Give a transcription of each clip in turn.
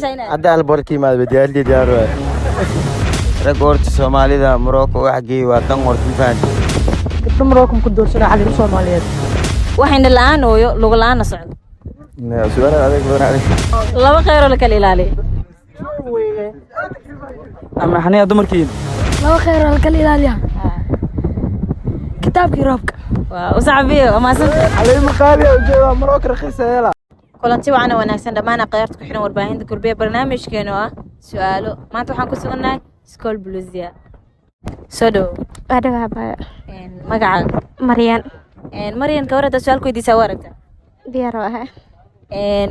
Hadda alboor ka yimaada, diyaaradii diyaar waay. Rag horta Soomaalida Morocco wax geey waa dan horta, ma fahanti? Gabdho Morocco ku doorsana Xaliimo Soomaaliyeed. Waxayna la-aan ooyo, lugo la-aanna socdo. Su'aal adag badan adig. Laba kheyroo la kala ilaaliyo. Ama xaniya dumarkiin. Laba kheyr oo la kala ilaaliya: kitaabkii, roobka. Waa u sacbiyo, waa mahadsanta. Xaliimo qaali u jeedaa, Morocco raqiis yeela. Kulanti wacan oo wanaagsan dhammaan akhyaarta ku xiran warbaahinta Kulbiya. Barnaamijkeenu ah su-aalo, maanta waxaan ku sugannahay School Blusia. Soo dhowo. Waa dhawaabaya. Magacaaga? Maryan. Maryan, ka war haddaad su-aal ku weydiisaa, waa aragtaa? Diyaar waahe.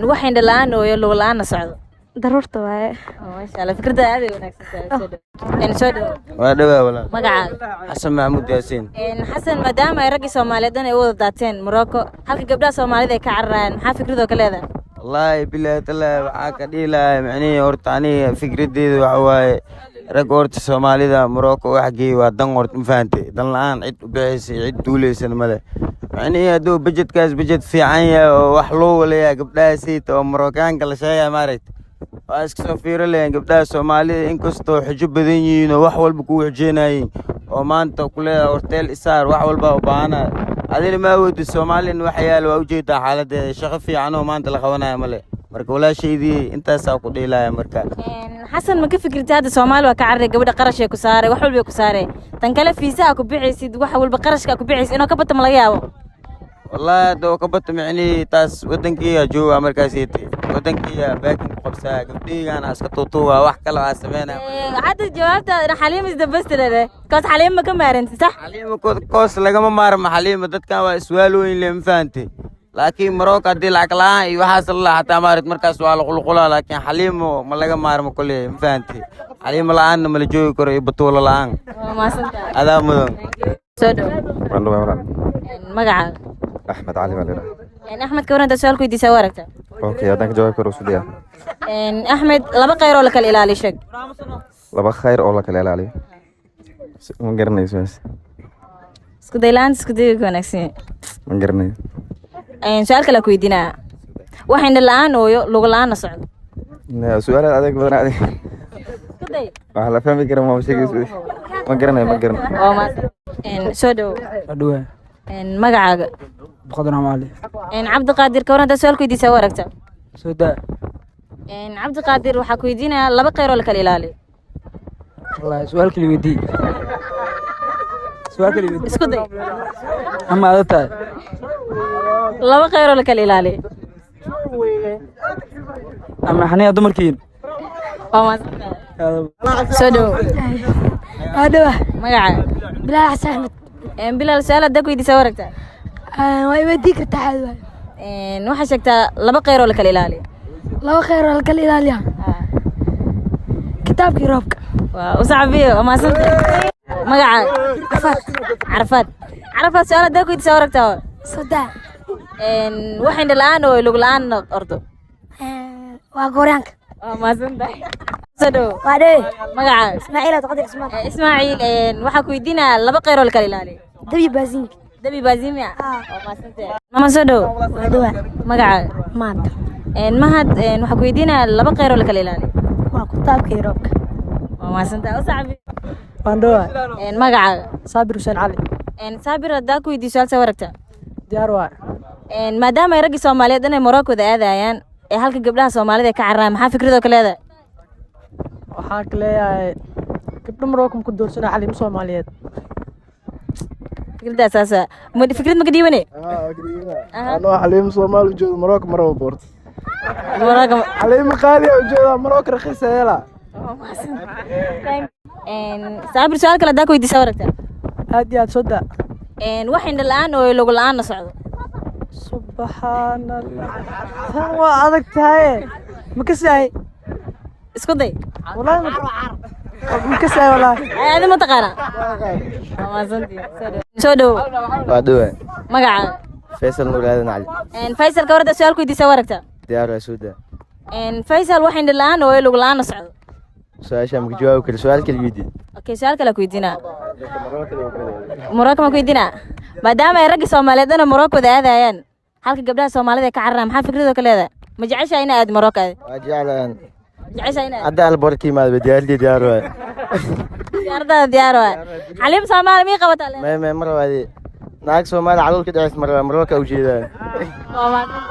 Wax indha la-aan ooyo, lugo la-aanna socdo. Daruurta waaye. Oh, maasha Allah, fikradda aad ay wanaagsan tahay. Soo dhowo. Soo dhowo. Waa dhawaa, walaal. Magacaaga? Xasan Maxamuud Yaasiin. Xasan, maadaama ay raggii Soomaaliyeed dhan ay u wada daateen Morocco, halka gabdhaha Soomaalida ay ka cararayaan, maxaa fikradoo ka leedahay? Wallaahi bilaahi tallaahi, waxaa ka dhihi lahaa micnihii horta aniga fikradeyda waxa waaye, rag horta Soomaalida Morocco wax geey waa dan horta, ma fahante? Dan la-aan cid u bixaysa iyo cid duuleysana male. Micnihii hadduu budgetkaas budget fiican yahay oo wax loo walayaa gabdhaha sayta oo Marookaanka la sheegaya, maaragta, waa iska soo fiiro leeyahin gabdhaha Soomaalida, inkastoo xujo badan yihiin oo wax walba kugu xujeenayiin oo maanta kuleedahay horteel isaar, wax walba u baahana adina ma awoodid. Soomaalina wax yaala waa ujeedaa xaaladeeda, shaqo fiican oo maanta la qabanayo male. Marka walaashaydii, intaasaa ku dhiilaya marka. Xasan, ma ka fikirta hadda Soomaali waa ka cararay, gabadha qarashay ku saaray, wax walbay ku saaray, tan kale fiisaha ku bixaysid, wax walba qarashka ku bixaysid inuu ka bato ma laga yaabo? Wallaahi hadda oo ka bata, micnihii taas waddankeyga jooga markaasayte, waddankeyga baakin ku qabsaa, gabdhaheygaana iska tuutuuga, wax kale aa sameynaya. Hadda jawaabta Xaliim is the best leh, kaas Xaliim ma ka maaranti, sax? Xaliimo koos lagama maarmo. Xaliimo dadkan waa iswaalooyin le, ma fahante? Laakiin Marocco haddii lacag la-aan iyo waxaas la xataa maarat, markaas waa la qulqulaa, laakiin Xaliimo ma laga maarmo koley, ma fahante? Xaliimo la-aanna mala joogi karo iyo batuulo la-aan. Waa mahadsantahay. Adaa mudan. Soo dhow. Waan dhawaa, walaal. Magacaaga? Axmed Cali baa la yidhaha. Axmed, ka waran su-aal ku weydiisaa, waa aragtaa? Okay, haddaan ka jawaabi karo, isku dayaa. Axmed, laba khayr oo la kala ilaaliyo sheeg. Laba khayr oo la kala ilaaliyo, ma garanayo su'aas. Isku day la'aanta isku dayga ka wanaagsan yahay. Ma garanayo. Su-aal kale ku weydiinaya: wax indho la-aan ooyo, lugo la-aanna socdo. Su'aalaad adeeg badan adeeg. Isku day. Waxaa la fahmi kara ma sheegayso. Ma garanayo, ma garanayo. Waa mahadsan. Soo dhowo. Adhuwa. Magacaaga? Cabdiqaadir Cali. Cabdiqaadir, ka waran haddaad su-aal ku weydiisaa, waa aragtaa? Soo daa. Cabdiqaadir, waxaa ku weydiinayaa laba khayr oo la kala ilaaliyo. Wallaahi su'aal kale weydii, su'aal kale weydii. Isku day. Ama adag tahay. Laba khayr oo la kala ilaaliyo. Ama xaniya dumarkiin. Waa mahadsantahay. Soo dhowo. Waa dhawa. Magacaaga? Bilaal Xasan Axmed. Bilaal, su-aal haddaa ku weydiisaa, waa aragtaa? Waa iweydii kartaa, caadi waay. Waxaa sheegtaa laba khayr oo la kala ilaaliyo. Laba kheyr oo la kala ilaaliya: kitaabkii, roobka. Waa u sacbiyo, waa mahadsantahay. Magacaaga? Cafaad. Carafaad, Carafaad, su-aal haddaa ku weydiisaa, waa aragtaa? Soo daa. Wax indho la-aan oo lug la-aan ordo. Waa gooryaanka. Waa mahadsantahay. Soo dhowo. Waa dhawe. Magacaaga? Ismaaciil Abdiqadir Cusmaan. Ismaaciil, waxaa ku weydiinayaa laba khayr oo la kala ilaaliyo. Dabi baasiinka. Dabi baazimia. Ah. Waa mahadsantahay. Mama, soo dhowo. Waa dhawa. Magacaaga? Maanta. Mahad, waxaa ku weydiinayaa laba khayr oo la kala ilaaliyo. Waa kitaabkii, roobka. Waa mahadsantahay. U sacbi. Waan dhawaa. Magacaaga? Saabir Xuseen Cali. Saabir, haddaa ku weydiiyo su-aal, soo aragtaa? Diyaar waay. Maadaama ay raggii Soomaaliyeed inay Morocco wada aadayaan ee halka gabdhaha Soomaalida ay ka cararayaan, maxaa fikradoo ka leedahay? Waxaa ka leeyahay gabdho Morocco ku doorsana Xaliimo Soomaaliyeed. Fikraddaa saasa ma fikrad ma ka dhiibane? Anoo Xaliimo Soomaali ujeedo, Morocco maraba boorto. Morocco. Xaliimo qaali ujeeda, Morocco raqiis yeela. Saabir, su-aal kale haddaa ku weydiisaa, aragtaa? Aad iyo aad, soo daa. Wax indho la-aan oo lugo la-aanna socdo. Subxaan Allah, tan waa adag tahay, ma kasaay? Isku day. Wallahi ma kasaay wallahi. Adi ma taqaanaa? Waa mahadsantihiin. Soo dhowo. Waa dhawa. Magacaaga? Faysal Nuur Aadan Cali. Faysal, ka warda su-aal ku weydiisaa, aragtaa? Diyaar waa, soo daa. Faysal, wax indho la-aan oo lug la-aanna socdo. Su-aasha ma ka jawaabi kari, su-aal kale weydii. Okay, su-aal kale ku weydiinaa. Morocco ma ku weydiinaa? Maadaama ay raggii Soomaaliyeed dhan Morocco wada aadayaan, halka gabdhaha Soomaalida ay ka cararayaan, maxaa fikradoo ka leedahay? Ma jeceshahay inaa aad Morocco aad? Waa jeclaan. Jeceshahay inaad Hadda alboor ka yimaada, diyaaradii diyaar waay. Diyaaradaada diyaar waay. Xaliim Soomaali mii qabataa? May, may, mar waadi naag Soomaali calool ka dhaceys, mar Marooka u jeedaan. Waa mahadsan.